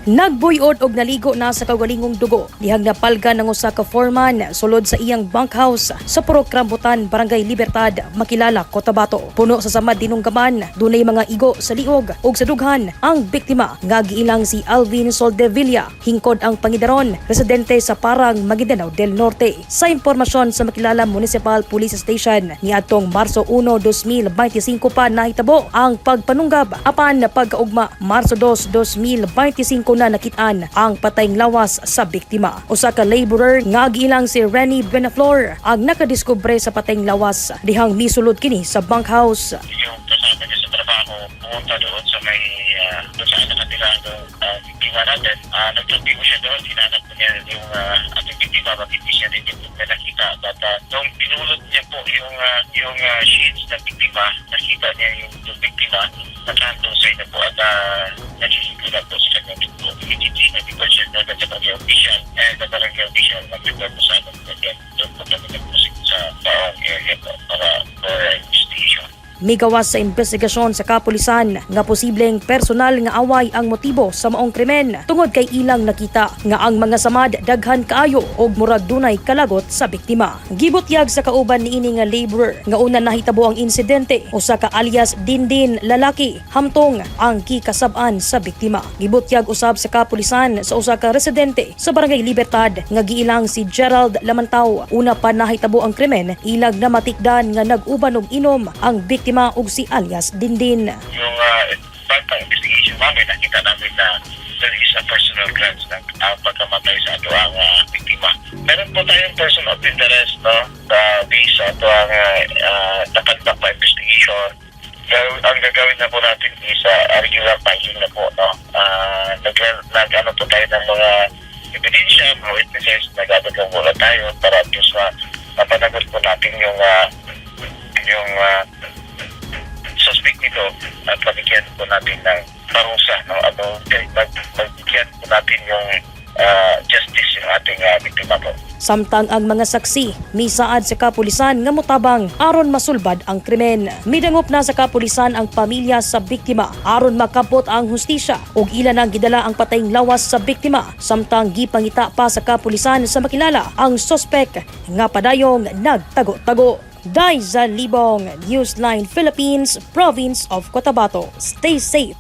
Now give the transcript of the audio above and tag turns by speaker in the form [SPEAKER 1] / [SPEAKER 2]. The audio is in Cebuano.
[SPEAKER 1] Nagbuyod og naligo na sa kaugalingong dugo dihang napalgan ng usa ka foreman sulod sa iyang bunkhouse sa Purok Rambutan, Barangay Libertad, Makilala, Cotabato. Puno sa samad dinunggaman, dunay mga igo sa liog ug sa dughan ang biktima nga giilang si Alvin Soldevilla, hingkod ang pangidaron, residente sa Parang, Maguindanao del Norte. Sa impormasyon sa Makilala Municipal Police Station, niadtong Marso 1, 2025 pa nahitabo ang pagpanunggab, apan pagkaugma Marso 2, 2025 na nakitaan ang patayng lawas sa biktima. Usa ka laborer nga giilang si Renny Buenaflor ang nakadiskubre sa patayng lawas dihang misulod kini sa bunkhouse.
[SPEAKER 2] Yung kasama niya sa trabaho pumunta doon sa may doon sa nakatira ng biktima natin. Nagtrabaho siya doon, hinanap niya yung ating biktima, bakit hindi siya rin niya nakita. But nung pinulot niya po yung sheets ng biktima, nakita niya yung biktima, nakatusay na po at naliligo na po sa kanyang dugo. Immediately, nag-report siya agad sa barangay official and the barangay official nag-report po sa amin. And then, doon po kami nag-proceed sa taong area po para for investigation.
[SPEAKER 1] Migawas sa investigasyon sa kapulisan nga posibleng personal nga away ang motibo sa maong krimen tungod kay ilang nakita nga ang mga samad daghan kaayo og murag dunay kalagot sa biktima. Gibutyag sa kauban niini nga laborer nga una nahitabo ang insidente, usa ka alias Dindin lalaki hamtong ang kikasab-an sa biktima. Gibutyag usab sa kapulisan sa usa ka residente sa Barangay Libertad nga giilang si Gerald Lamantaw. Una pa nahitabo ang krimen, ilag na matikdan nga nag-uban og inom ang biktima ug si alias Dindin.
[SPEAKER 2] Yung part ng investigation namin, nakita namin na there is a personal grudge na ang pagkamatay sa ato ang biktima. Meron po tayong person of interest, no, based sa ato ang na-conduct pa investigation. Ang gagawin na po natin is regular filing na po, no. Nag ano po tayo ng mga ebidensya, mga witnesses, nag-adagang muna tayo para at least mapanagot po natin yung suspect nito at mabigyan po natin ng parusa, no, ano, magbigyan po natin yung justice yung ating biktima po.
[SPEAKER 1] Samtang ang mga saksi misaad sa kapulisan nga motabang aron masulbad ang krimen. Midangop na sa kapulisan ang pamilya sa biktima aron makabot ang hustisya ug ila nang gidala ang patayng lawas sa biktima, samtang gipangita pa sa kapulisan sa Makilala ang sospek nga padayong nagtago-tago. Daiza Libong, Newsline Philippines, Province of Cotabato. Stay safe.